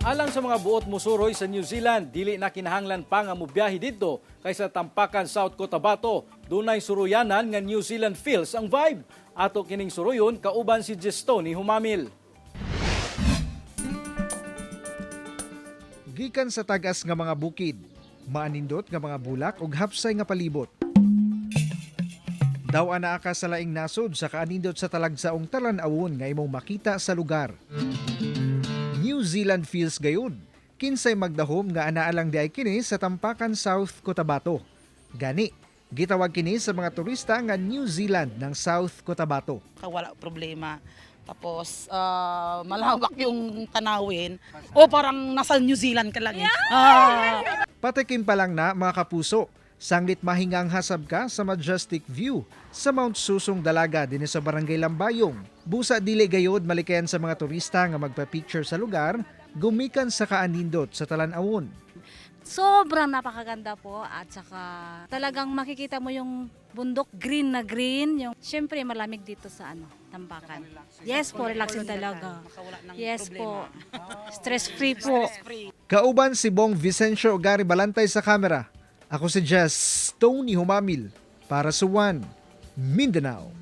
Alang sa mga buot musuroy sa New Zealand, dili na kinahanglan pa nga mobiyahe didto kay sa Tampakan, South Cotabato, dunay suruyanan nga New Zealand feels ang vibe. Ato kining suruyon kauban si Gestoni Humamil. Gikan sa tagas nga mga bukid, maanindot nga mga bulak ug hapsay nga palibot. Daw anaa ka sa laing nasod sa kaanindot sa talagsaong talan-awon nga imong makita sa lugar. New Zealand feels gayud. Kinsay magdahom nga anaa lang diay kini sa Tampakan, South Cotabato. Gani, gitawag kini sa mga turista nga New Zealand ng South Cotabato. Wala problema. Tapos, malawak yung tanawin. O parang nasa New Zealand ka lang eh. Patikim pa lang na, mga kapuso, sanglit mahingang hasab ka sa majestic view sa Mount Susong Dalaga dinhi sa Barangay Lambayong. Busa dili gayod malikayan sa mga turista nga magpa-picture sa lugar, gumikan sa kaanindot sa talan-awon. Sobrang napakaganda po at saka talagang makikita mo yung bundok, green na green. Yung syempre malamig dito sa ano, Tampakan. Yes po, relaxing talaga. Makawala ng Yes problema. po. Stress free po. Stress-free. Kauban si Bong Vicencio Ogari Balantay sa kamera. Ako si Jess Tony Humamil para sa One Mindanao.